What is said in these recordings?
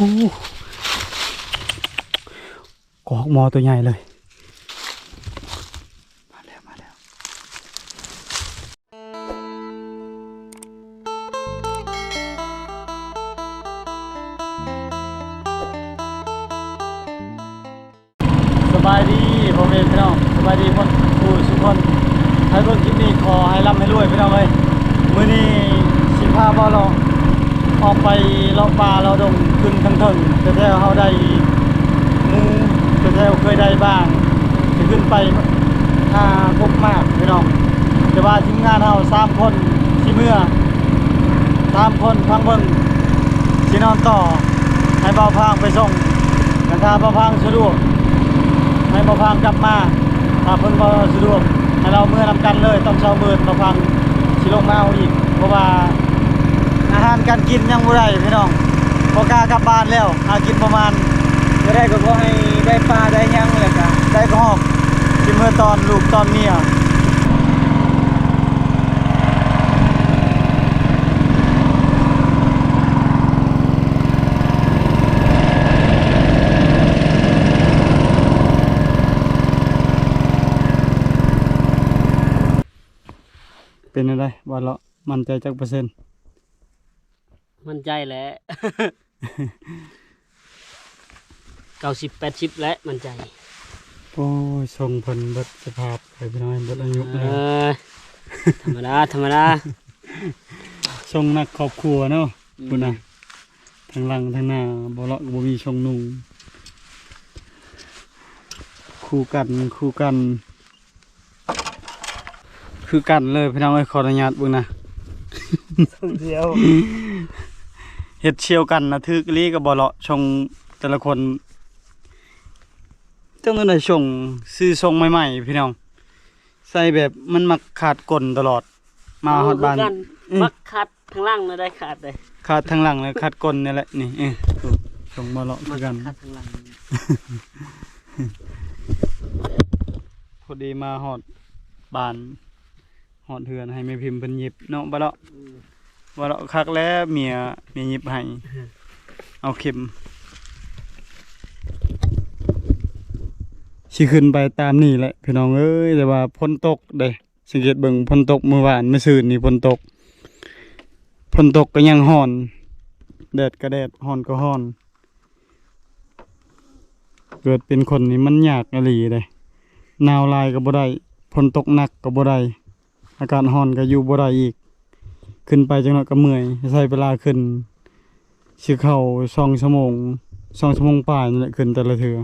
ໂອ້ ກອກໝໍໂຕໃຫຍ່ເລີຍ. ມາແລ້ວ ມາແລ້ວ. ສະບາຍດີພໍ່ແມ່ພີ່ນ້ອງ ສະບາຍດີໝົດສູ່ສູ່ຄົນ. ໃຜເບິ່ງຄລິບນີ້ຂໍໃຫ້ລ່ຳໃຫ້ລວຍພີ່ນ້ອງເອີຍ. ມື້ນີ້ຊິພາບ່າວເລາະອອກໄປເລາະປ່າເລາະດົງ ຂຶ້ນທາງເທິງ ແຖວໆເຮົາໄດ້ໝູ່ ແຖວໆເຄີຍໄດ້ບ້າງ ຊິຂຶ້ນໄປຫາກົກໝາກພີ່ນ້ອງ. ແຕ່ວ່າທີມງານເຮົາສາມຄົນຊິເມືອ ສາມຄົນ ຟັງເບິ່ງ ຊິນອນຕໍ່ ໃຫ້ບ່າວພາງໄປສົ່ງ ຄັນຖ້າບ່າວພາງສະດວກ ໃຫ້ບ່າວພາງກັບມາ. ຖ້າເພິ່ນບໍ່ສະດວກ ໃຫ້ລາວເມືອນຳກັນເລີຍ ຕອນເຊົ້າມື້ອື່ນບ່າວພາງຊິລົງມາເອົາອີກ ເພາະວ່າອາຫານການກິນຍັງບໍ່ໄດ້ພີ່ນ້ອງ ບໍ່ກ້າກັບບ້ານແລ້ວ ຫາກິນບໍ່ໝານ. ບໍ່ໄດ້ກໍຂໍໃຫ້ໄດ້ປາໄດ້ຫຍັງ ແລ້ວກະໄດ້ກະຮອກ ຊິເມືອຕ້ອນລູກຕ້ອນເມຍ. ເປັນແນວໃດ ບ່າວເລາະ ໝັ້ນໃຈຈັກເປີເຊັນ? ໝັ້ນໃຈແຫຼະ ເກົ້າສິບແປດສິບແຫຼະ ໝັ້ນໃຈ. ໂອ້ຍ ຊົງເພິ່ນເບິດສະພາບ ໄປພີ່ນ້ອງ ເບິດອາຍຸແລ້ວ. ທຳມະດາ ທຳມະດາ ຊົງໜັກຄອບຄົວເນາະ. ອືມ ພຸ້ນນະ ທາງຫຼັງທາງໜ້າ ບໍ່ເລາະກໍບໍ່ມີຊົງນຸ່ງ ຄູ່ກັນ ຄູ່ກັນ. ຄືກັນເລີຍພີ່ນ້ອງເອີຍ ຂໍອະນຸຍາດເບິ່ງນະ ເຮັດສ່ຽວກັນນະ ຖືກອີ່ຫຼີກໍບໍ່ເລາະ. ຊົງແຕ່ລະຄົນ ຈັ່ງໃດຊົງ ຊື້ຊົງໃໝ່ໆ ພີ່ນ້ອງ ໃສ່ແບບມັນມັກຂາດກົ້ນຕະຫຼອດ ມາຮອດບ້ານ ເອີ ມັກຂາດ ທາງຫຼັງນະໄດ້ຂາດເດ້ ຂາດທາງຫຼັງ ແລະ ຂາດກົ້ນນີ້ແຫຼະ ນີ້ ເອີ ຊົງມາເລາະຄືກັນ ມັນຂາດທາງຫຼັງ. ພໍດີມາຮອດບ້ານ ຮອດເຮືອນ ໃຫ້ແມ່ພິມເພິ່ນຫຍິບເນາະ ບ່າວເລາະ. ອືມ ບ່າວເລາະ ຄັກແລ້ວ ເມຍ ເມຍຫຍິບໃຫ້ ເອົາເຂັມ ຊິຂຶ້ນໄປຕາມນີ້ແຫຼະ ພີ່ນ້ອງເອີຍ ແຕ່ວ່າຝົນຕົກເດ້. ສັງເກດເບິ່ງ ຝົນຕົກມື້ວານ ມື້ຊືນນີ້ຝົນຕົກ ຝົນຕົກກໍຍັງຮ້ອນ ແດດກໍແດດ ຮ້ອນກໍຮ້ອນ. ເກີດເປັນຄົນນີ້ມັນຍາກອີ່ຫຼີເດ້ ໜາວຫຼາຍກໍບໍ່ໄດ້ ຝົນຕົກໜັກກໍບໍ່ໄດ້ ອາກາດຮ້ອນກໍຢູ່ບໍ່ໄດ້ອີກ ຂຶ້ນໄປຈັກໜ້ອຍກໍເມື່ອຍ ໃຊ້ເວລາຂຶ້ນ ຊິເຂົ້າສອງຊົ່ວໂມງ ສອງຊົ່ວໂມງປາຍນີ້ແຫຼະ ຂຶ້ນແຕ່ລະເທື່ອ.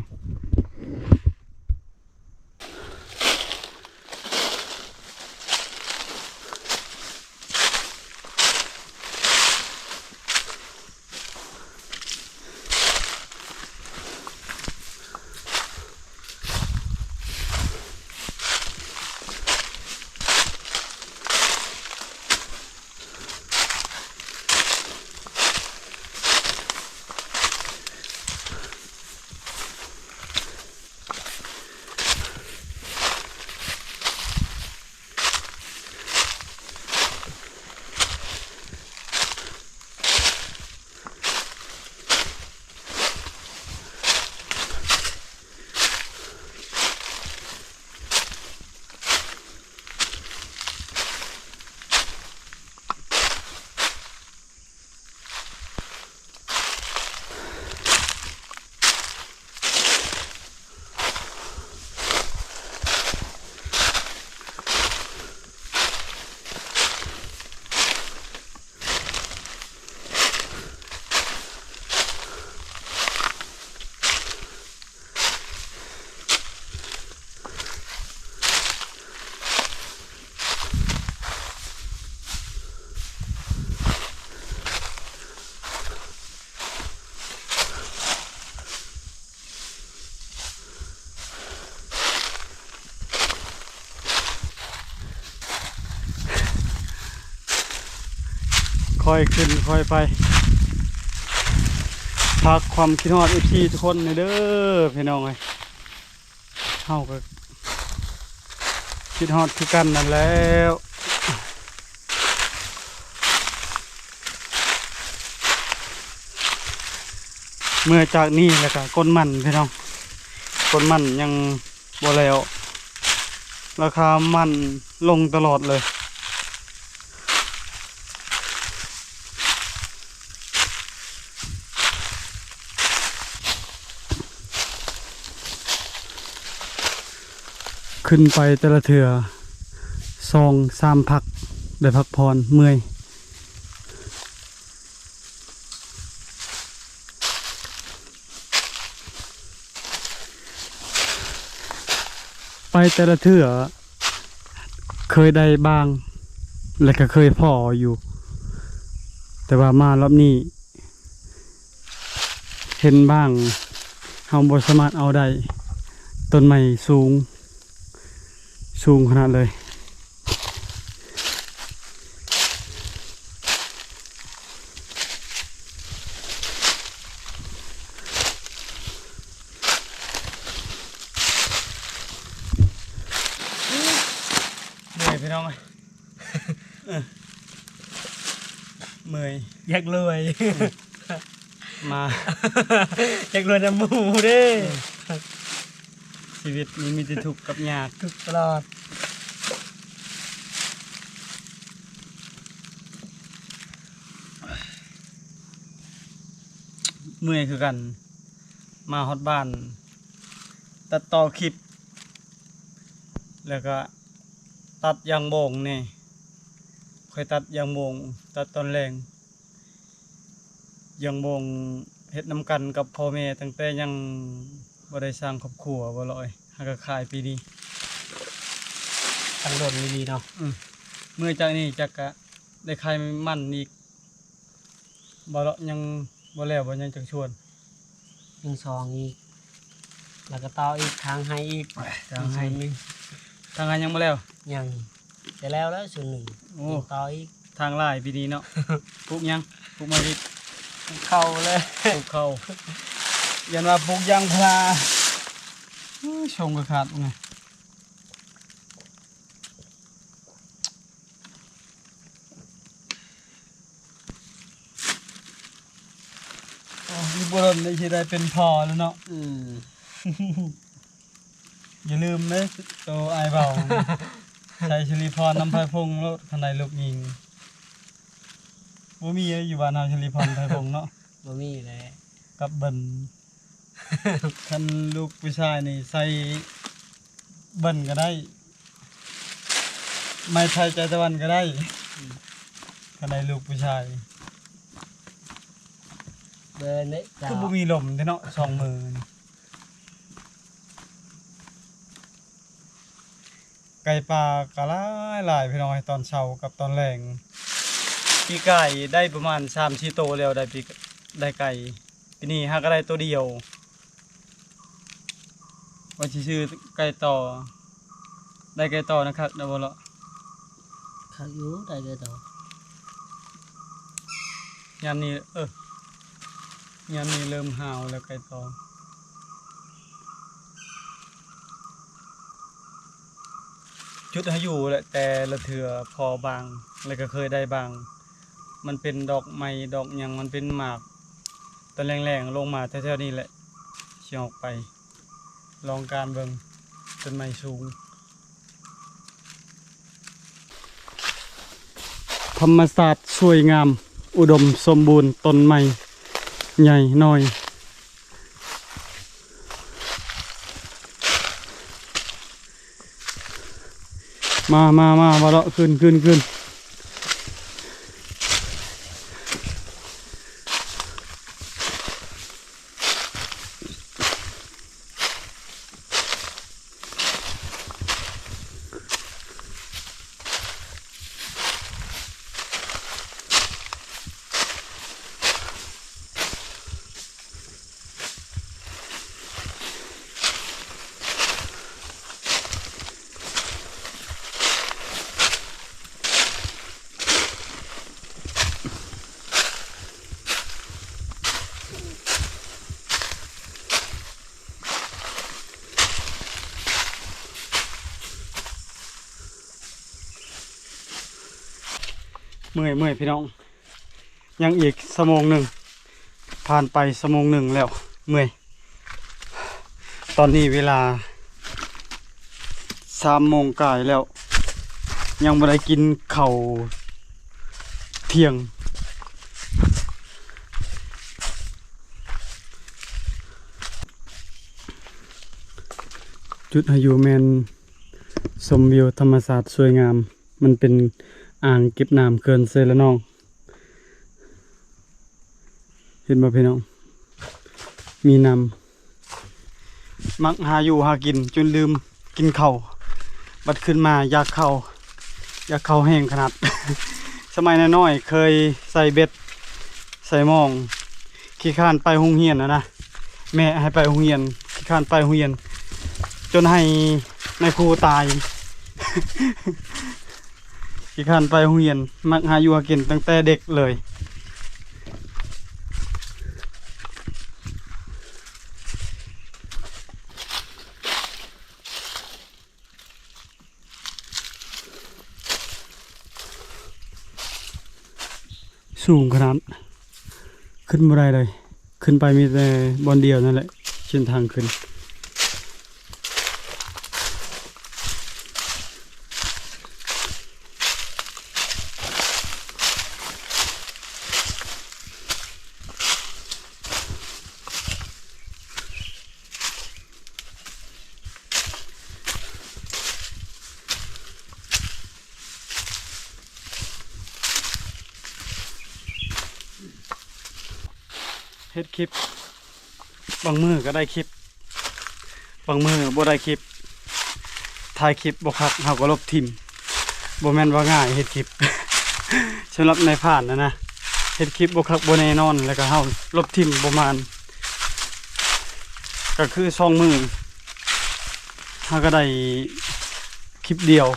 ຄ່อยขึ้นค่อยไป ฝากความคิดฮอด เอฟซี ทุกคนแหน่เด้อพี่น้องเอ้ย เฮาก็คิดฮอดคือกันนั่นแหล้ว ເມື່ອຈາກນີ້ແລ້ວກະກົ້ນມັນພີ່ນ້ອງ, ກົ້ນມັນຍັງບໍ່ແລ້ວ, ລາຄາມັນລົງຕະຫຼອດເລີຍ. ຂຶ້ນໄປແຕ່ລະເທື່ອສອງສາມພັກ ໄດ້ພັກຜ່ອນເມື່ອຍ. ໄປແຕ່ລະເທື່ອເຄີຍໄດ້ບ້າງ ແລະກະເຄີຍພໍ້ຢູ່, ແຕ່ວ່າມາລອບນີ້ເຫັນບ້າງເຮົາບໍ່ສາມາດເອົາໄດ້, ຕົ້ນໄມ້ສູງ ສູງຂະໜາດເລີຍ. ເມື່ອຍພີ່ນ້ອງເອີຍ ເອີ ເມື່ອຍ ຢາກລວຍ ມາ ຢາກລວຍນຳໝູ່ເດ້. ເອີ ຊີວິດນີ້ມີແຕ່ທຸກກັບຍາກ ທຸກຕະຫຼອດ. ເມື່ອຍຄືກັນ ມາຮອດບ້ານ ຕັດຕໍ່ຄລິບ ແລ້ວກະຕັດຢາງໂບງແດ່, ຂ້ອຍຕັດຢາງໂບງ ຕັດຕອນແລງ. ຢາງໂບງເຮັດນຳກັນກັບພໍ່ແມ່ຕັ້ງແຕ່ຍັງບໍ່ໄດ້ສ້າງຄອບຄົວບໍ່ລອຍ, ຫາກະຂາຍປີນີ້. ຕັ້ງດົນອີ່ຫຼີເນາະ. ອື ເມື່ອຈາກນີ້ຈັກກະໄດ້ຂາຍມັນອີກບໍ່ລະ? ຍັງບໍ່ແລ້ວບໍ່? ຍັງຈັກຊວນ? ຍັງສອງອີກ ແລ້ວກໍຕໍ່ອີກ ທາງໄຮ່ອີກ ທາງໄຮ່ ສ່ວນໜຶ່ງ. ທາງໄຮ່ຍັງບໍ່ແລ້ວ? ຍັງ ຈະແລ້ວແລ້ວສ່ວນໜຶ່ງ. ໂອ້ ຍັງຕໍ່ອີກ. ທາງຫຼາຍປີນີ້ເນາະ. ປູກຫຍັງ? ປູກມາເຮັດ ປູກເຂົ້າເລີຍ ປູກເຂົ້າ. ຢ້ານວ່າປູກຢາງພາລາ. ໂອ້ຍ ຊົງກໍຂາດ ເບິ່ງແດ່. ໂອ້ ອີກບໍ່ດົນນີ້ຊິໄດ້ເປັນພໍ່ແລ້ວເນາະ. ອືມ ຢ່າລືມເດີ ໂຕອ້າຍເວົ້າ ໃສ່ສິລິພອນນຳໄພພົງໂລດ ຄັນໄດ້ລູກຍິງ. ບໍ່ມີເດ້ ຢູ່ບ້ານເຮົາ ສິລິພອນໄພພົງເນາະ. ບໍ່ມີແຫຼະ ກັບເບິ່ນ. ຄັນລູກຜູ້ຊາຍນີ້ໃສ່ເບິ່ນກໍໄດ້ ໄມ້ໄຜ່ໃຈຕາວັນກໍໄດ້. ອືມ ຄັນໄດ້ລູກຜູ້ຊາຍ ເບິ່ນເດ້ ຄືບໍ່ມີລົມເດ້ເນາະ ສອງມື້ນີ້. ໄກ່ປ່າກໍຫຼາຍໆ ພີ່ນ້ອງເອີຍ ຕອນເຊົ້າກັບຕອນແລງ. ປີກາຍໄດ້ປະມານສາມສີ່ໂຕແລ້ວ ໄດ້ປີ ໄດ້ໄກ່. ປີນີ້ຫາກະໄດ້ໂຕດຽວ. ວ່າຊິຊື້ໄກ່ຕໍ່. ໄດ້ໄກ່ຕໍ່ນະຄັກແລ້ວບໍ່ເລາະ? ຄັກຢູ່ ໄດ້ໄກ່ຕໍ່. ຍາມນີ້ ເອີ ຍາມນີ້ເລີ່ມຫາວແລ້ວໄກ່ຕໍ່. ຈຸດໃຫ້ຢູ່ແຫຼະ ແຕ່ລະເທື່ອພໍບາງ ແລ້ວກໍເຄີຍໄດ້ບາງ. ມັນເປັນດອກໄມ້ດອກຫຍັງ ມັນເປັນໝາກ ຕອນແລງໆລົງມາແຖວໆນີ້ແຫຼະ ຊິອອກໄປ ລອງການເບິ່ງ ຕົ້ນໄມ້ສູງ. ທຳມະຊາດສວຍງາມ ອຸດົມສົມບູນ ຕົ້ນໄມ້ໃຫຍ່ນ້ອຍ. ມາ ມາ ມາ ມາເລາະ ຂຶ້ນ ຂຶ້ນ ຂຶ້ນ. ເມື່ອຍ ເມື່ອຍ ພີ່ນ້ອງ. ຍັງອີກຊົ່ວໂມງໜຶ່ງ ຜ່ານໄປຊົ່ວໂມງໜຶ່ງແລ້ວ ເມື່ອຍ. ຕອນນີ້ເວລາສາມໂມງກາຍແລ້ວ ຍັງບໍ່ໄດ້ກິນເຂົ້າທ່ຽງ. ຈຸດໃຫ້ຢູ່ແມ່ນຊົມວິວທຳມະຊາດສວຍງາມ. ມັນເປັນອ່າງເກັບນ້ຳເຂື່ອນເຊລະນອງ ເຫັນບໍ່ພີ່ນ້ອງ? ມີນ້ຳ. ມັກຫາຢູ່ຫາກິນຈົນລືມກິນເຂົ້າ ບັດຂຶ້ນມາຢາກເຂົ້າ ຢາກເຂົ້າແຮງຂະໜາດ. ສະໄໝນ້ອຍໆເຄີຍໃສ່ເບັດ ໃສ່ມອງ ຂີ້ຄ້ານໄປໂຮງຮຽນຫັ້ນນະ ແມ່ໃຫ້ໄປໂຮງຮຽນ ຂີ້ຄ້ານໄປໂຮງຮຽນ ຈົນໃຫ້ນາຍຄູຕາຍ. ຂີ້ຄ້ານໄປໂຮງຮຽນ ມັກຫາຢູ່ຫາກິນຕັ້ງແຕ່ເດັກເລີຍ. ສູງຂະໜາດ ຂຶ້ນບໍ່ໄດ້ເລີຍ. ຂຶ້ນໄປມີແຕ່ບ່ອນດຽວນັ້ນແຫຼະ ເສັ້ນທາງຂຶ້ນ. ເຮັດຄລິບ ບາງມື້ກໍໄດ້ຄລິບ ບາງມື້ບໍ່ໄດ້ຄລິບ. ຖ່າຍຄລິບບໍ່ຄັກ ເຮົາກໍລົບຖິ້ມ. ບໍ່ແມ່ນວ່າງ່າຍເຮັດຄລິບ ສຳລັບນາຍພານນະນະ ເຮັດຄລິບບໍ່ຄັກບໍ່ແນ່ນອນ ແລ້ວກໍເຮົາລົບຖິ້ມ ບໍ່ມານ. ກໍຄືສອງມື້ ເຮົາກໍໄດ້ຄລິບດຽວ.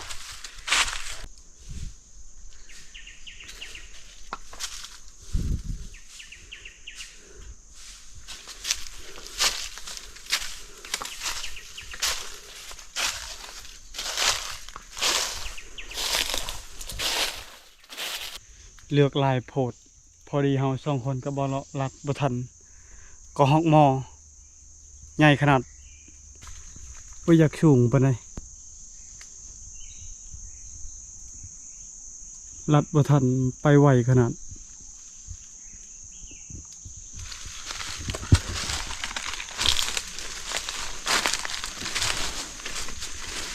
ເລືອກຫຼາຍໂພດ ພໍດີເຮົາສອງຄົນກໍບໍ່ເລາະ ລັດບໍ່ທັນ ກໍຮອກມໍໃຫຍ່ຂະໜາດ. ບໍ່ຢາກສູງປານໃດ ລັດບໍ່ທັນ ໄປໄວຂະໜາດ.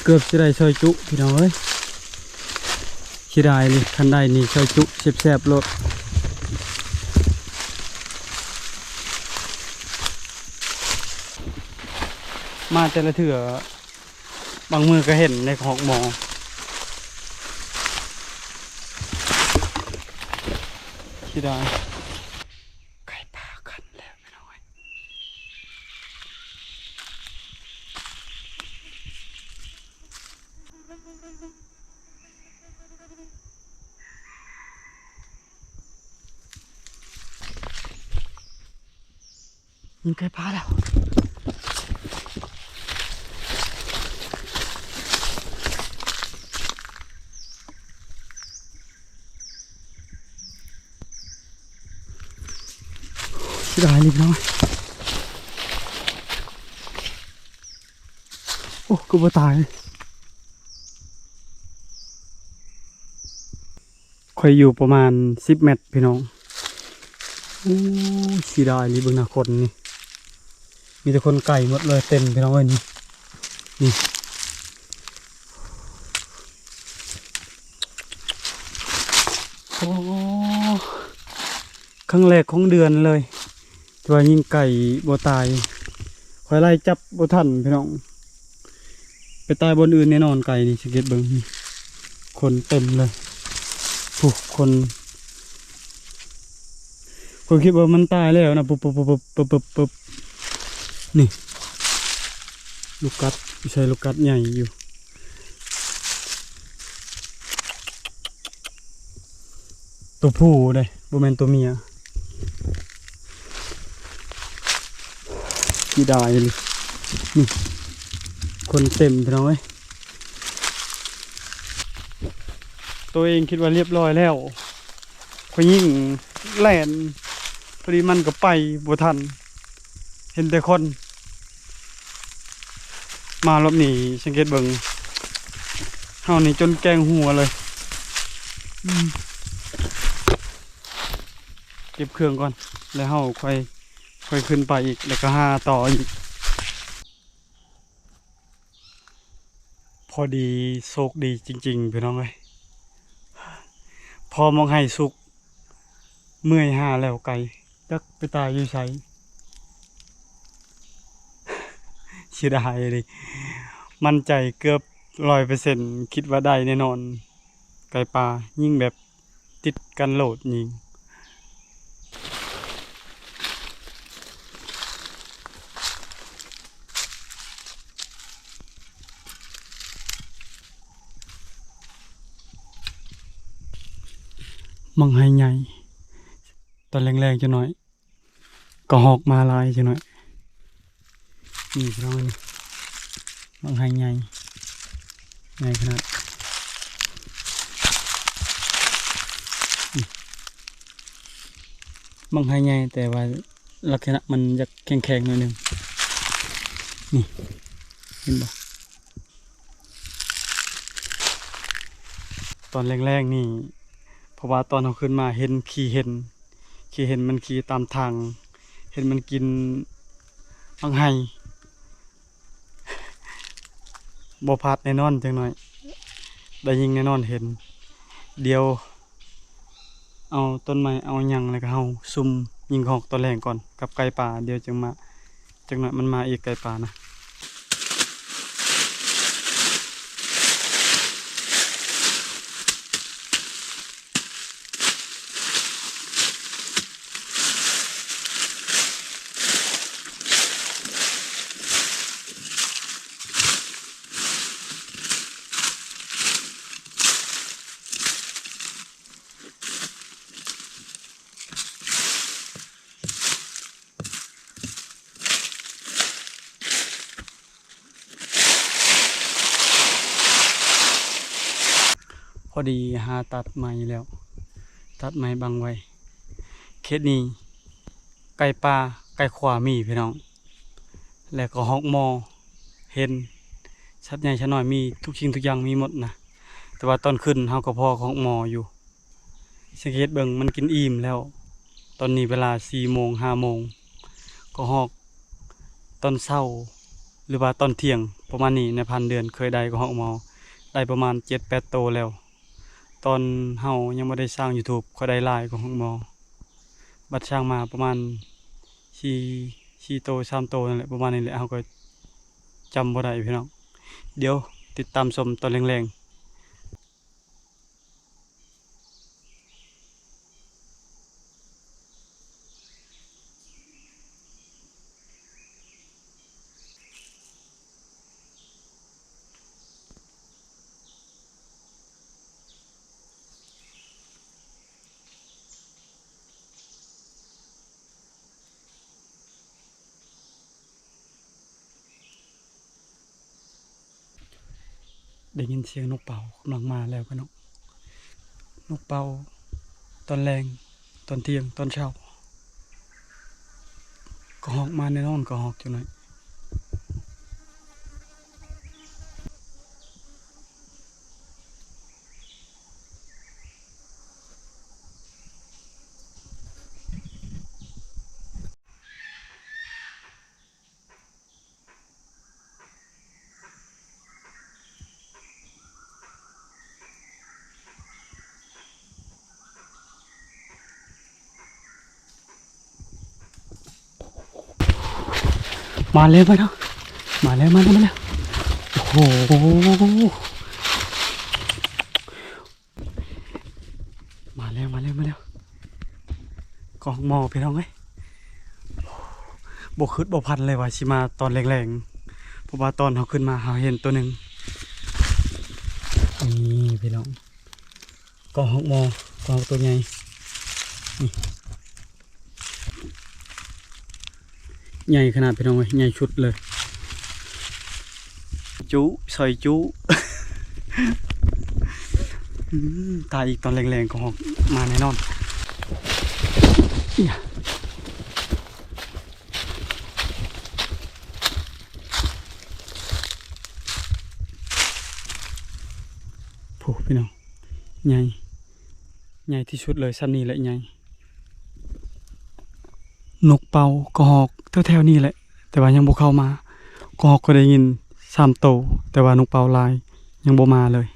ເກືອບຊິໄດ້ຊອຍຈຸພີ່ນ້ອງເອີຍ ເສຍດາຍເລີຍ. ຄັນໄດ້ນີ້ຊອຍຈຸແຊບໆໂລດ. ມາແຕ່ລະເທື່ອ ບາງມື້ກໍເຫັນໃນຮອກມໍ ເສຍດາຍ. ໄກ່ປ່າຂັນແລ້ວພີ່ນ້ອງເອີຍ ຍິງໄກ່ປ່າແລ້ວ. ເສຍດາຍເລັກນ້ອຍ. ໂອ້ ຄືບໍ່ຕາຍ. ຂ້ອຍຢູ່ປະມານສິບແມັດພີ່ນ້ອງ. ໂອ້ຍ ເສຍດາຍອີ່ຫຼີ ເບິ່ງໜ້າຄົນນີ້ ມີແຕ່ຄົນໄກໝົດເລີຍ ເຕັມພີ່ນ້ອງເອີຍ ນີ້ ນີ້. ໂອ້ ຄັ້ງແລກຂອງເດືອນເລີຍ ແຕ່ວ່າຍິງໄກ່ບໍ່ຕາຍ ຂ້ອຍໄລ່ຈັບບໍ່ທັນພີ່ນ້ອງ. ໄປຕາຍບ່ອນອື່ນແນ່ນອນ ໄກ່ນີ້ ສັງເກດເບິ່ງ ຄົນເຕັມເລີຍ. ໂອ້ ຄົນ ຂ້ອຍຄິດວ່າມັນຕາຍແລ້ວນະ ປຶບໆໆໆ ນີ້ ລູກກັດ ຢູ່ໃສ ລູກກັດໃຫຍ່ຢູ່. ຕົວຜູ້ເດ້ ບໍ່ແມ່ນຕົວເມຍ. ເສຍດາຍອີ່ຫຼີ ນີ້ ຄົນເຕັມພີ່ນ້ອງເອີຍ. ຕົວເອງຄິດວ່າລຽບຮ້ອຍແລ້ວ ຜູ້ຍິງແລ່ນ ພໍດີມັນກໍໄປບໍ່ທັນ ເຫັນແຕ່ຄົນ. ມາລອບນີ້ສັງເກດເບິ່ງ ເຮົານີ້ຈົນແກງຫົວເລີຍ. ອືມ ເກັບເຄື່ອງກ່ອນ ແລ້ວເຮົາຄ່ອຍ ຄ່ອຍຂຶ້ນໄປອີກ ແລ້ວກໍຫາຕໍ່ອີກ. ພໍດີ ໂຊກດີຈິງໆ ພີ່ນ້ອງເອີຍ ພໍໝາກໄຮ່ສຸກ ເມື່ອຍຫາແລ້ວໄກ ຈັກໄປຕາຍຢູ່ໃສ. ເສຍດາຍເລີຍ ໝັ້ນໃຈເກືອບຮ້ອຍເປີເຊັນ ຄິດວ່າໄດ້ແນ່ນອນ ໄກ່ປ່າ ຍິງແບບ ຕິດກັນໂລດຍິງ. ໝາກໄຮ່ໃຫຍ່ ຕອນແລງໆ ຈັກໜ້ອຍ ກະຮອກມາຫຼາຍຈັກໜ້ອຍ. ນີ້ພີ່ນ້ອງ ນີ້ ໝາກໄຮ່ໃຫຍ່ ໃຫຍ່ຂະໜາດ. ນີ້ ໝາກໄຮ່ໃຫຍ່ ແຕ່ວ່າລັກສະນະມັນຢາກແຂງໆ ໜ້ອຍໜຶ່ງ ນີ້ ເຫັນບໍ່? ຕອນແລງໆ ນີ້ ເພາະວ່າຕອນເຮົາຂຶ້ນມາເຫັນຂີ້ເຫັນ ຂີ້ເຫັນມັນຂີ່ຕາມທາງ ເຫັນມັນກິນໝາກໄຮ່ ບໍ່ພາດແນ່ນອນ ຈັກໜ້ອຍໄດ້ຍິງແນ່ນອນເຫັນ. ດຽວເອົາຕົ້ນໄມ້ເອົາຫຍັງ ແລ້ວກໍເຮົາຊຸ່ມຍິງກະຮອກຕອນແລງກ່ອນກັບໄກ່ປ່າ ດຽວຈຶ່ງມາ ຈັກໜ້ອຍມັນມາອີກ ໄກ່ປ່ານະ. ພໍດີຫາຕັດໄມ້ແລ້ວ ຕັດໄມ້ບັງໄວ້. ເຂດນີ້ໄກ່ປ່າໄກ່ຂວາມີພີ່ນ້ອງ ແລ້ວກໍຮອກມໍ ເຫັນ ສັດໃຫຍ່ສັດນ້ອຍມີ ທຸກສິ່ງທຸກຢ່າງມີໝົດນະ. ແຕ່ວ່າຕອນຂຶ້ນເຮົາກໍພໍຮອກມໍຢູ່. ສັງເກດເບິ່ງ ມັນກິນອີ່ມແລ້ວ. ຕອນນີ້ເວລາສີ່ໂມງ ຫ້າໂມງ ກະຮອກຕອນເຊົ້າ ຫຼືວ່າຕອນທ່ຽງປະມານນີ້ ໃນພັນເດືອນເຄີຍໄດ້ກະຮອກມໍ ໄດ້ປະມານເຈັດແປດໂຕແລ້ວ. ຕອນເຮົາຍັງບໍ່ໄດ້ສ້າງຢູທູບ ຂ້ອຍໄດ້ຫຼາຍກະຮອກມໍ ບັດສ້າງມາປະມານສີ່ ສີ່ໂຕ ສາມໂຕນັ້ນແຫຼະ ປະມານນີ້ແຫຼະ ເຮົາກໍຈຳບໍ່ໄດ້ພີ່ນ້ອງ. ດຽວຕິດຕາມຊົມຕອນແລງໆ. ໄດ້ຍິນສຽງນົກເປົ້າກຳລັງມາແລ້ວພີ່ນ້ອງ. ນົກເປົ້າຕອນແລງ ຕອນທ່ຽງ ຕອນເຊົ້າ ກະຮອກມາແນ່ນອນ ກະຮອກຈັ່ງໃດ. ມາແລ້ວ ມາແລ້ວ ມາແລ້ວ ມາແລ້ວ ມາແລ້ວ. ໂອ້ໂຫ ມາແລ້ວ ມາແລ້ວ ມາແລ້ວ ກະຮອກມໍພີ່ນ້ອງເອີຍ. ບໍ່ຄິດບໍ່ຝັນເລີຍວ່າຊິມາຕອນແລງໆ ເພາະວ່າຕອນເຮົາຂຶ້ນມາເຮົາເຫັນໂຕໜຶ່ງ. ນີ້ພີ່ນ້ອງ ກະຮອກມໍ ກະຮອກໂຕໃຫຍ່ ນີ້. ໃຫຍ່ຂະໜາດພີ່ນ້ອງເອີຍ ໃຫຍ່ສຸດເລີຍ. ຈຸ ຊອຍຈຸ ອືມ ຖ້າອີກຕອນແລງໆ ກະຮອກມາແນ່ນອນ. ອີຫຍັງ ພີ່ນ້ອງ ໃຫຍ່ ໃຫຍ່ທີ່ສຸດເລີຍ. ຊ່ຳນີ້ແຫຼະໃຫຍ່. ນົກເປົ້າ ກະຮອກແຖວໆນີ້ແຫຼະ ແຕ່ວ່າຍັງບໍ່ເຂົ້າມາ. ກະຮອກກໍໄດ້ຍິນສາມໂຕ ແຕ່ວ່ານົກເປົ້າຫຼາຍ ຍັງບໍ່ມາເລີຍ.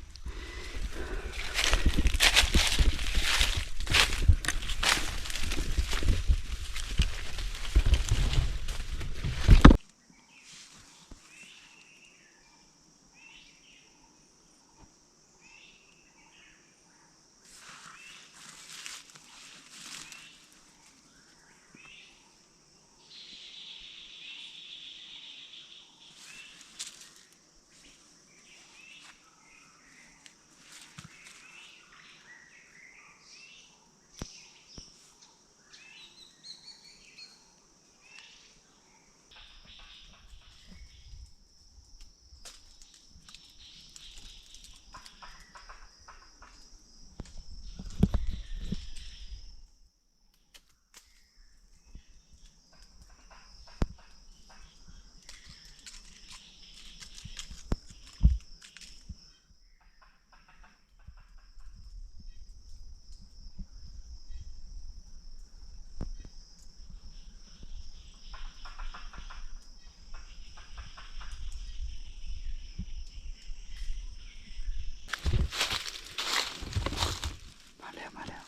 ມາແລ້ວ ມາແລ້ວ.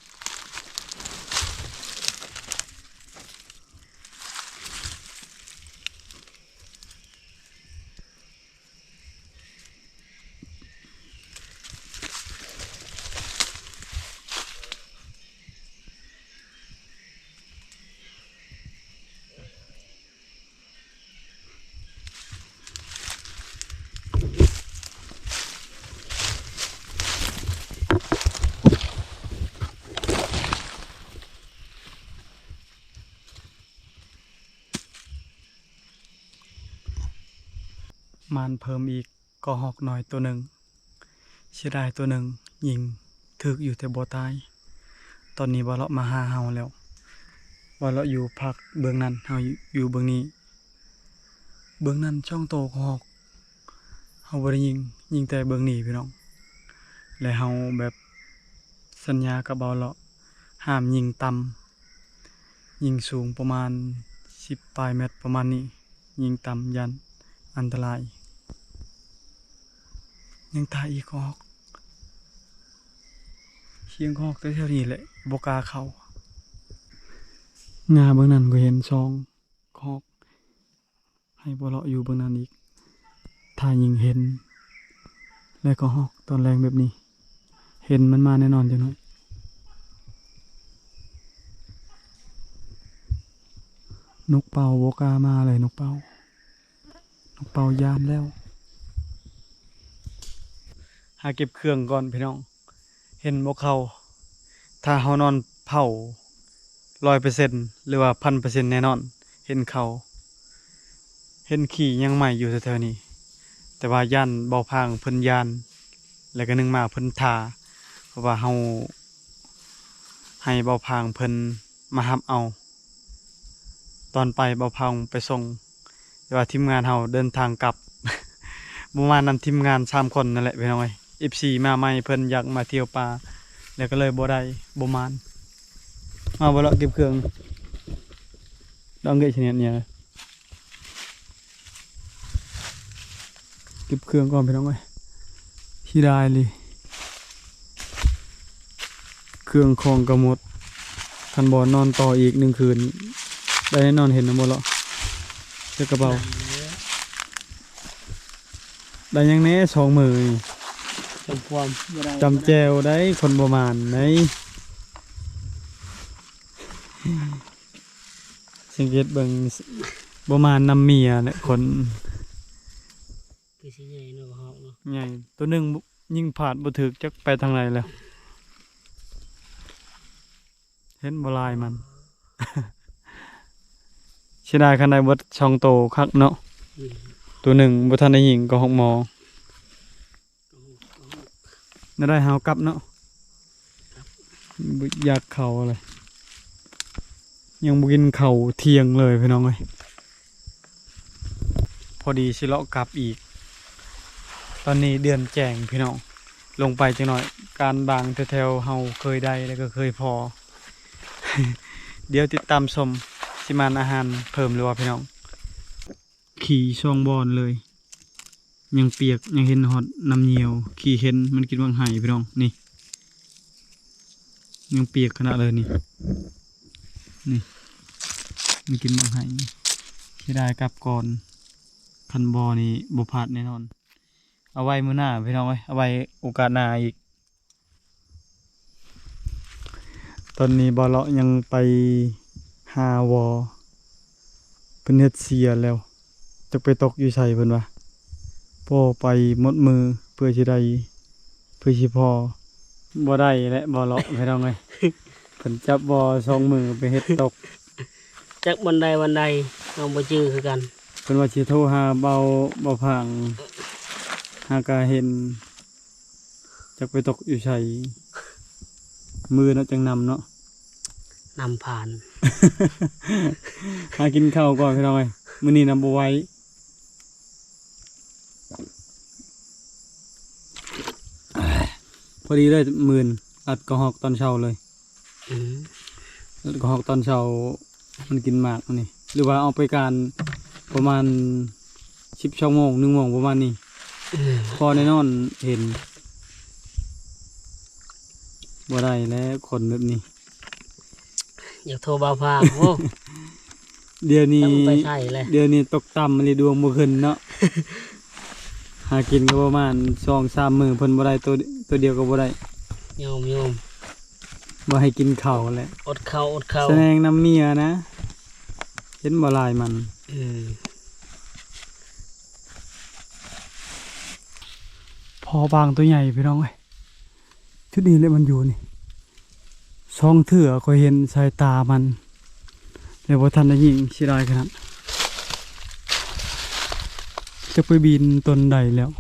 ມານເພີ່ມອີກ ກະຮອກນ້ອຍໂຕໜຶ່ງ ເສຍດາຍໂຕໜຶ່ງ ຍິງຖືກຢູ່ແຕ່ບໍ່ຕາຍ. ຕອນນີ້ບ່າວເລາະມາຫາເຮົາແລ້ວ ບ່າວເລາະຢູ່ພາກເບື້ອງນັ້ນ ເຮົາຢູ່ເບື້ອງນີ້. ເບື້ອງນັ້ນສອງໂຕກະຮອກ ເຮົາບໍ່ໄດ້ຍິງ ຍິງແຕ່ເບື້ອງນີ້ພີ່ນ້ອງ. ແລະເຮົາແບບສັນຍາກັບບ່າວເລາະ ຫ້າມຍິງຕ່ຳ ຍິງສູງປະມານສິບປາຍແມັດປະມານນີ້ ຍິງຕ່ຳຢ້ານອັນຕະລາຍ. ຍັງຕາຍອີກກະຮອກ ສຽງກະຮອກແຖວໆນີ້ແຫຼະ ບໍ່ກ້າເຂົ້າ. ງາເບື້ອງນັ້ນກໍເຫັນສອງກະຮອກ ໃຫ້ບໍ່ເລາະຢູ່ເບື້ອງນັ້ນອີກ. ຖ້າຍິງເຫັນ ແລະກະຮອກຕອນແລງແບບນີ້ ເຫັນມັນມາແນ່ນອນຈັກໜ້ອຍ. ນົກເປົ້າບໍ່ກ້າມາເລີຍ ນົກເປົ້າ ນົກເປົ້າຢ້ານແລ້ວ. ຫາເກັບເຄື່ອງກ່ອນພີ່ນ້ອງ ເຫັນບໍ່ເຂົ້າ. ຖ້າເຮົານອນເຝົ້າຮ້ອຍເປີເຊັນ ຫຼືວ່າພັນເປີເຊັນແນ່ນອນ ເຫັນເຂົ້າ ເຫັນຂີ້ຍັງໄໝ້ຢູ່ແຖວໆນີ້. ແຕ່ວ່າຢ້ານບ່າວພາງເພິ່ນຢ້ານ ແລ້ວກະໜຶ່ງມາເພິ່ນຖ້າ ເພາະວ່າເຮົາໃຫ້ບ່າວພາງເພິ່ນມາຮັບເອົາ. ຕອນໄປບ່າວພາງໄປສົ່ງ ແຕ່ວ່າທີມງານເຮົາເດີນທາງກັບ ບໍ່ມານຳທີມງານສາມຄົນນັ້ນແຫຼະພີ່ນ້ອງເອີຍ. ເອັຟຊີມາໃໝ່ ເພິ່ນຢາກມາທ່ຽວປ່າ ແລ້ວກໍເລີຍບໍ່ໄດ້ ບໍ່ມານ. ມາບໍ່ເລາະເກັບເຄື່ອງ ດອງເກະຊະເນດເນຍ. ເກັບເຄື່ອງກ່ອນພີ່ນ້ອງເອີຍ ເສຍດາຍອີ່ຫຼີ ເຄື່ອງຂອງກະໝົດ. ຄັນບໍ່ນອນຕໍ່ອີກໜຶ່ງຄືນ ໄດ້ແນ່ນອນ ເຫັນນຳບໍ່ເລາະ ໃສ່ກະເປົາ. ໄດ້ຫຍັງແດ່ສອງມື້ນີ້ ຈຳຄວາມບໍ່ໄດ້ ຈຳແຈ່ວໄດ້ ຄົນບໍ່ໝານໄດ. ສັງເກດເບິ່ງ ບໍ່ມານຳເມຍແຫຼະຄົນ. ຄືຊິໃຫຍ່ເນາະ ກະຮອກເນາະ ໃຫຍ່. ໂຕໜຶ່ງຍິງພາດບໍ່ຖືກ ຈັກໄປທາງໃດແລ້ວ. ເຫັນບໍ່ລາຍມັນ ເສຍດາຍ. ຄັນໄດ້ເບິດສອງໂຕຄັກເນາະ. ອືມ ໂຕໜຶ່ງບໍ່ທັນໄດ້ຍິງ ກະຮອກໝໍ. ແນວໃດເຮົາກັບເນາະ ບໍ່ຢາກເຂົ້າເລີຍ ຍັງບໍ່ກິນເຂົ້າທ່ຽງເລີຍພີ່ນ້ອງເອີຍ. ພໍດີຊິເລາະກັບອີກ ຕອນນີ້ເດືອນແຈ້ງພີ່ນ້ອງ ລົງໄປຈັກໜ້ອຍ ການບາງແຖວໆເຮົາເຄີຍໄດ້ ແລ້ວກໍເຄີຍພໍ້. ດຽວຕິດຕາມຊົມ ຊິມານອາຫານເພີ່ມຫຼືວ່າ ພີ່ນ້ອງ. ຂີ້ສອງບ່ອນເລີຍ ຍັງປຽກ ຍັງເຫັນຮອດນ້ຳຍ່ຽວ ຂີ້ເຫັນ ມັນກິນໝາກໄຮພີ່ນ້ອງ. ນີ້ ຍັງປຽກຂະໜາດເລີຍນີ້ ນີ້ ມັນກິນໝາກໄຮ. ເສຍດາຍກັບກ່ອນ ຄັນບໍ່ນີ້ບໍ່ພາດແນ່ນອນ. ເອົາໄວ້ມື້ໜ້າພີ່ນ້ອງເອີຍ ເອົາໄວ້ໂອກາດໜ້າອີກ. ຕອນນີ້ບ່າວເລາະຍັງໄປຫາວໍ ເພິ່ນເຮັດເສຍແລ້ວ ຈັກໄປຕົກຢູ່ໃສເພິ່ນວ່າ. ພໍ້ໄປໝົດມື້ເພື່ອຊິໄດ້ ເພື່ອຊິພໍ້ ບໍ່ໄດ້ແຫຼະບ່າວເລາະພີ່ນ້ອງເອີຍ. ເພິ່ນຈັບບໍ່ສອງມືໄປເຮັດຕົກ ຈັກບ່ອນໃດບ່ອນໃດ ເຮົາບໍ່ຈື່ຄືກັນ. ເພິ່ນວ່າຊິໂທຫາເບົາ ເບົາພາງ ຫາກະເຫັນ ຈັກໄປຕົກຢູ່ໃສ ມື້ເນາະ ຈັ່ງນຳເນາະ ນຳຜ່ານ. ຫາກິນເຂົ້າກ່ອນພີ່ນ້ອງເອີຍ ມື້ນີ້ນຳບໍ່ໄຫວ. ພໍດີເລີຍ ໝື່ນ ລັດກະຮອກຕອນເຊົ້າເລີຍ. ອືມ ລັດກະຮອກຕອນເຊົ້າ ມັນກິນໝາກນີ້ ຫຼືວ່າອອກໄປການປະມານສິບສອງໂມງ ໜຶ່ງໂມງປະມານນີ້. ອືມ ພໍແນ່ນອນເຫັນ. ບໍ່ໄດ້ແລ້ວຄົນແບບນີ້ ຢາກໂທບ່າວພາງ. ໂອ້ ດຽວນີ້ ຈັກໄປໃສແຫຼະ ດຽວນີ້ຕົກຕ່ຳອີ່ຫຼີ ດວງບໍ່ຂຶ້ນເນາະ. ຫາກິນກໍປະມານສອງສາມມື້ ເພິ່ນບໍ່ໄດ້ ໂຕ ໂຕດຽວກໍບໍ່ໄດ້. ໂຍມ ໂຍມ ບໍ່ໃຫ້ກິນເຂົ້າແຫຼະ ອົດເຂົ້າ ອົດເຂົ້າ ສະແນງນຳເມຍນະ ເຫັນບໍ່ລາຍມັນ. ອືມ ພໍ້ບາງໂຕໃຫຍ່ພີ່ນ້ອງເອີຍ. ຈຸດນີ້ແຫຼະມັນຢູ່ນີ້ ສອງເທື່ອຂ້ອຍເຫັນສາຍຕາມັນ ແຕ່ບໍ່ທັນໄດ້ຍິງ ເສຍດາຍຂະໜາດ. ຈັກໄປບິນຕົນໃດແລ້ວ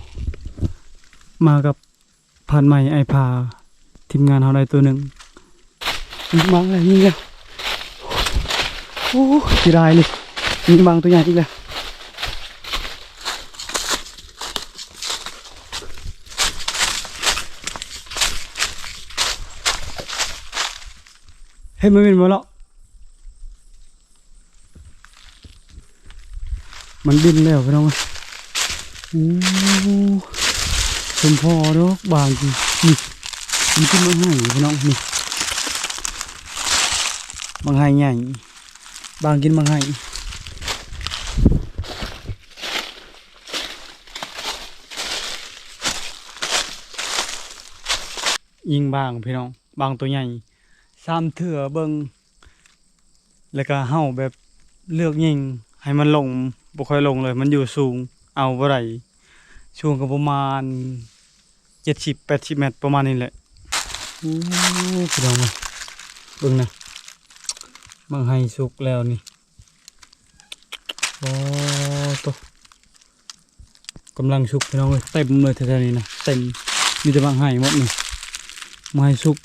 ມາກັບພານໃໝ່ ອ້າຍພາ ທີມງານເຮົາໄດ້ໂຕໜຶ່ງ. ຍິງບາງແລ້ວ ຍິງແລ້ວ ໂອ້ ເສຍດາຍເລີຍ ຍິງບາງໂຕໃຫຍ່ອີກແລ້ວ. ເຫັນມັນບິນບໍ່ເລາະ ມັນບິນແລ້ວພີ່ນ້ອງ. ໂອ້ ສົມພໍດອກບາງ ນີ້ ມັນກິນໝາກໄຮພີ່ນ້ອງ ນີ້ ໝາກໄຮໃຫຍ່ ບາງກິນໝາກໄຮ. ຍິງບາງພີ່ນ້ອງ ບາງໂຕໃຫຍ່ ສາມເທື່ອເບິ່ງ ແລ້ວກະເຮົາແບບເລືອກຍິງໃຫ້ມັນລົງ ບໍ່ຄ່ອຍລົງເລີຍ ມັນຢູ່ສູງ ເອົາບໍ່ໄດ້ ສູງກໍປະມານເຈັດສິບແປດສິບແມັດ ປະມານນີ້ແຫຼະ. ໂອ້ ພີ່ນ້ອງເອີຍ ເບິ່ງນະ ໝາກໄຮສຸກແລ້ວນີ້. ໂອ້ໂຕ ກຳລັງສຸກພີ່ນ້ອງເອີຍ ເຕັມເລີຍແຖວໆນີ້ນະ ເຕັມ ມີແຕ່ໝາກໄຮໝົດນີ້ ໝາກໄຮສຸກ.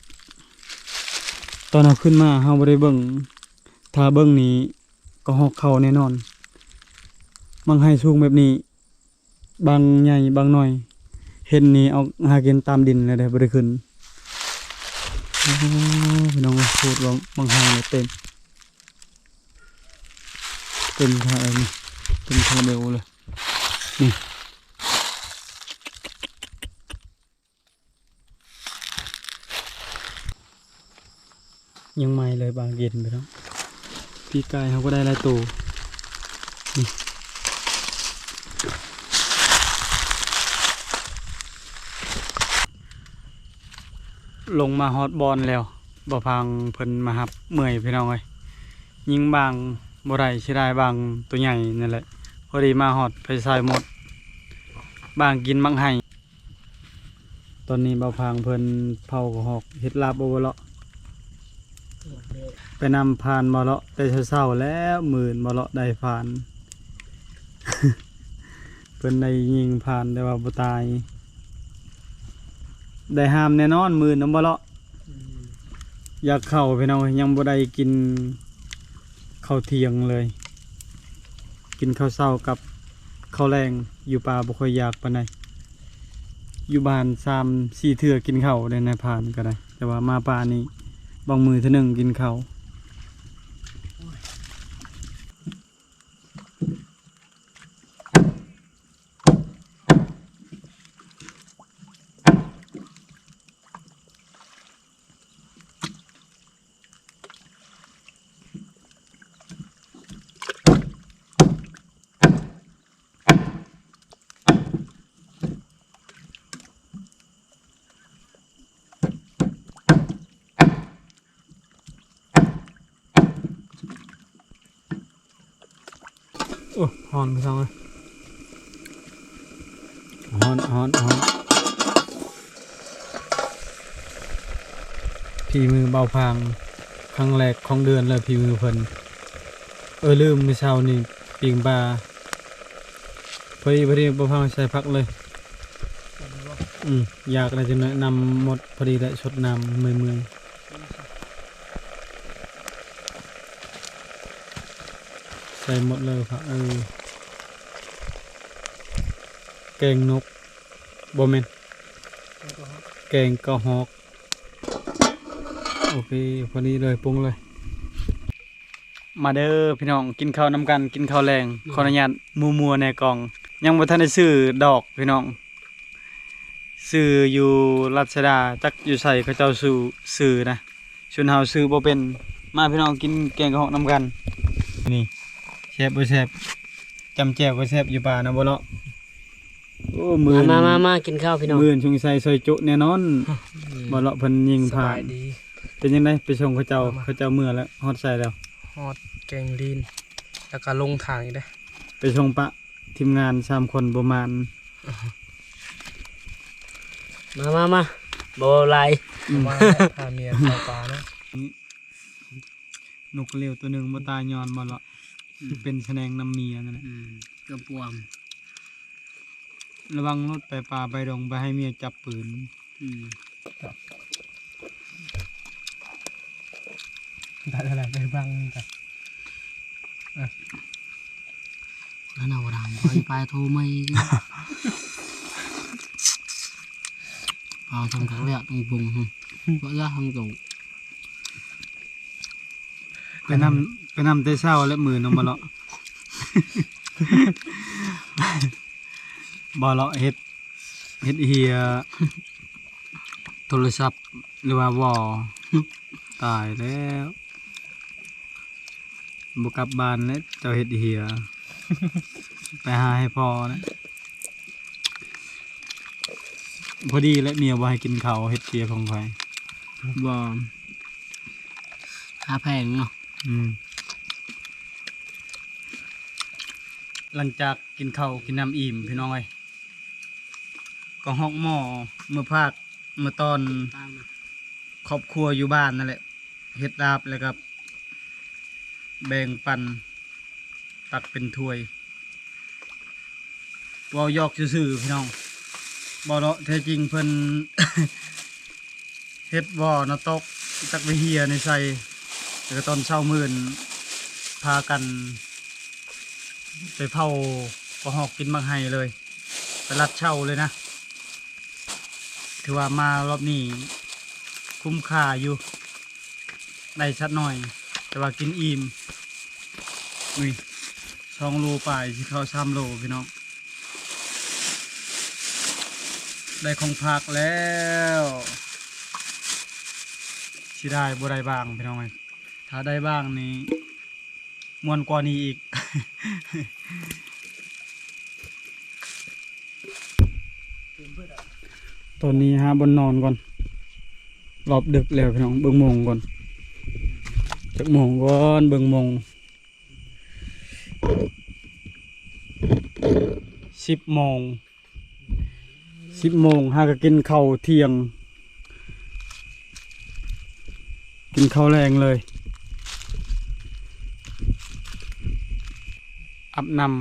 ຕອນເຮົາຂຶ້ນມາເຮົາບໍ່ໄດ້ເບິ່ງ ຖ້າເບິ່ງນີ້ກະຮອກເຂົ້າແນ່ນອນ. ໝາກໄຮສູງແບບນີ້ ບາງໃຫຍ່ບາງໜ້ອຍ ເຫັນນີ້ອອກຫາກິນຕາມດິນແລ້ວເດ້ ບໍ່ໄດ້ຂຶ້ນ. ໂອ້ ພີ່ນ້ອງເອີຍ ໂພດວ່າໝາກໄຮເຕັມ ເຕັມຄາເອງ ເຕັມຄາເບວເລີຍ ນີ້ ຍັງໃໝ່ເລີຍ ບາງເຢັນໄປເນາະ. ປີກາຍເຮົາກໍໄດ້ຫຼາຍໂຕ ນີ້ ລົງມາຮອດບ່ອນແລ້ວ ບ່າວພາງເພິ່ນມາຮັບເມື່ອຍ ພີ່ນ້ອງເອີຍ. ຍິງບາງບໍ່ໄດ້ ເສຍດາຍບາງໂຕໃຫຍ່ນັ້ນແຫຼະ. ພໍດີມາຮອດໄຟສາຍໝົດ ບາງກິນໝາກໄຮ. ຕອນນີ້ບ່າວພາງເພິ່ນເຜົາກະຮອກ ເຮັດລາບບໍ່ ບໍ່ເລາະ? ໄປນຳພານບໍ່ເລາະ ແຕ່ເຊົ້າໆແລ້ວ ມື້ອື່ນບໍ່ເລາະໄດ້ພານ. ເພິ່ນໄດ້ຍິງພານແຕ່ວ່າບໍ່ຕາຍ ໄດ້ຫາມແນ່ນອນ ມື້ອື່ນນຳບໍ່ເລາະ. ອືມ ຢາກເຂົ້າພີ່ນ້ອງ ຍັງບໍ່ໄດ້ກິນເຂົ້າທ່ຽງເລີຍ ກິນເຂົ້າເຊົ້າກັບເຂົ້າແລງ ຢູ່ປ່າບໍ່ຄ່ອຍຢາກປານໃດ. ຢູ່ບ້ານສາມສີ່ເທື່ອກິນເຂົ້າໄດ້ ນາຍພານກໍໄດ້ ແຕ່ວ່າມາປ່ານີ້ບາງມື້ເທື່ອໜຶ່ງກິນເຂົ້າ. ໂອ້ ຮ້ອນພີ່ນ້ອງເອີຍ ຮ້ອນ ຮ້ອນ ຮ້ອນ. ຝີມືບ່າວພາງ ຄັ້ງແລກຂອງເດືອນເລີຍ ຝີມືເພິ່ນ. ເອີ ລືມ ມື້ເຊົ້ານີ້ປີ້ງປາ ພໍດີ ພໍດີ ບ່າວພາງໃສ່ຜັກເລີຍ. ອືມ ຢາກໄດ້ຈັກໜ້ອຍ ນ້ຳໝົດພໍດີແຫຼະ ຊົດນ້ຳເມື່ອຍໆ. ໃສ່ໝົດເລີຍ ເອີ ແກງນົກ ບໍ່ແມ່ນ ແກງກະຮອກ. ໂອເຄ ພໍດີເລີຍ ປຸງເລີຍ. ມາເດີພີ່ນ້ອງ ກິນເຂົ້ານຳກັນ ກິນເຂົ້າແລງ. ອືມ ຂໍອະນຸຍາດມົວໆແດ່ກ່ອງ ຍັງບໍ່ທັນໄດ້ຊື້ດອກພີ່ນ້ອງ. ຊື້ຢູ່ລາຊາດາ ຈັກຢູ່ໃສເຂົາເຈົ້າຊື້ ຊື້ນະ ຊົນເຮົາຊື້ບໍ່ເປັນ. ມາພີ່ນ້ອງ ກິນແກງກະຮອກນຳກັນ. ນີ້ ແຊບບໍ່ແຊບ? ຈ້ຳແຈ່ວກໍແຊບຢູ່ປ່ານະ ບໍ່ເລາະ. ໂອ້ ມື້ອື່ນ ມາ ມາ ມາ ກິນເຂົ້າພີ່ນ້ອງ. ມື້ອື່ນສົງໄສຊອຍຈຸແນ່ນອນ. ອືມ ບໍ່ເລາະເພິ່ນຍິງຜ່ານ. ສະບາຍດີ. ເປັນຈັ່ງໃດ ໄປສົ່ງເຂົາເຈົ້າ? ມາ ມາ ເຂົາເຈົ້າເມືອແລ້ວ ຮອດໃສແລ້ວ? ຮອດແກງລີນ ແລ້ວກໍລົງທາງອີກເດ້. ໄປສົ່ງປະທີມງານສາມຄົນບໍ່ມານ. ມາ ມາ ມາ ບໍ່ເວົ້າຫຼາຍ. ອືມ ມາແລ້ວ ພາເມຍເຂົ້າປ່າເນາະ. ນົກເຫຼວຕົວໜຶ່ງບໍ່ຕາຍຍ້ອນບໍ່ເລາະ. ອືມ ເປັນສະແໜງນຳເມຍນັ້ນແຫຼະ. ອືມ ເກືອບປວມ. ລະວັງລົດໄປປ່າໄປດົງ ໄປໃຫ້ເມຍຈັບປືນ. ອືມ ໄດ້ແລ້ວ ໄດ້ບັງກັນ. ເອີ ອັນນັ້ນບໍ່ດັງ ໄປ ໄປໂທໃໝ່. ເອົາທຳຄັກແລ້ວ ຕ້ອງປຸງ ບໍ່ຢາກທາງໂຕ. ໄປນຳ ໄປນຳແຕ່ເຊົ້າແລ້ວມື້ນຳບໍ່ເລາະ. ບໍ່ເລາະເຮັດ ເຮັດເຫຍໂທລະສັບ ຫຼືວ່າວໍ. ຕາຍແລ້ວ ບໍ່ກັບບ້ານແລ້ວ ເຈົ້າເຮັດເຫຍ. ໄປຫາໃຫ້ພໍ່ນະ. ພໍດີແຫຼະ ເມຍບໍ່ໃຫ້ກິນເຂົ້າ ເຮັດເຫຍຂອງຂ້ອຍ. ບໍ່ ຄ່າແພງເນາະ. ອືມ ຫຼັງຈາກກິນເຂົ້າກິນນ້ຳອີ່ມ ພີ່ນ້ອງເອີຍ ກໍຮອກໝໍ້ ມື້ພາກ ມື້ຕອນ ຄອບຄົວຢູ່ບ້ານນັ້ນແຫຼະ ເຮັດລາບ ແລ້ວກໍແບ່ງປັນ ຕັກເປັນຖ້ວຍ. ເວົ້າຢອກຊື່ໆ ພີ່ນ້ອງ ບໍ່ເລາະ. ແທ້ຈິງເພິ່ນເຮັດວໍນະຕົກ ຈັກໄປເຫຍໃນໃສ. ແລ້ວກໍຕອນເຊົ້າມື້ອື່ນ ພາກັນໄປເຜົາກະຮອກກິນໝາກໄຮ່ເລີຍ. ໄປລັດເຊົ່າເລີຍນະ. ຖືວ່າມາລອບນີ້ຄຸ້ມຄ່າຢູ່ ໄດ້ສັກໜ້ອຍ ແຕ່ວ່າກິນອີ່ມ. ນີ້ ສອງໂລປາຍ ຊິເຂົ້າສາມໂລ ພີ່ນ້ອງ. ໄດ້ຂອງຝາກແລ້ວ ເສຍດາຍບໍ່ໄດ້ບ້າງ ພີ່ນ້ອງເອີຍ. ຖ້າໄດ້ບ້າງນີ້ ມ່ວນກວ່ານີ້ອີກ. ຕອນນີ້ຫາບ່ອນນອນກ່ອນ ລອບດຶກແລ້ວພີ່ນ້ອງ. ເບິ່ງໂມງກ່ອນ ຈັກໂມງກ່ອນ ເບິ່ງໂມງ ສິບໂມງ. ສິບໂມງ ຫາກໍກິນເຂົ້າທ່ຽງ ກິນເຂົ້າແລງເລີຍ ອາບນ້ຳ.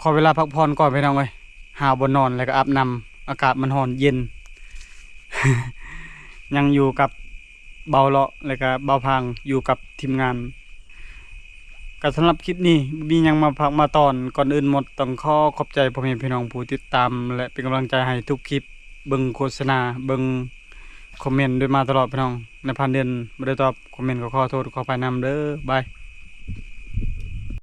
ຂໍເວລາພັກຜ່ອນກ່ອນ ພີ່ນ້ອງເອີຍ ຫາບ່ອນນອນ ແລ້ວກໍອາບນ້ຳ. ອາກາດມັນຮ້ອນເຢັນ. ຍັງຢູ່ກັບເບົາເລາະ ແລ້ວກໍເບົາພາງ ຢູ່ກັບທີມງານ ກໍສຳລັບຄລິບນີ້ບໍ່ມີຫຍັງມາພາກມາຕອນ. ກ່ອນອື່ນໝົດຕ້ອງຂໍຂອບໃຈພໍ່ແມ່ພີ່ນ້ອງຜູ້ຕິດຕາມ ແລະ ເປັນກຳລັງໃຈໃຫ້ທຸກຄລິບ, ເບິ່ງໂຄສະນາ, ເບິ່ງຄອມເມັນໂດຍມາຕະຫຼອດພີ່ນ້ອງ. ໃນຜ່ານເດືອນບໍ່ໄດ້ຕອບຄອມເມັນ ກໍຂໍໂທດຂໍອະໄພນຳເດີ. ບາຍ.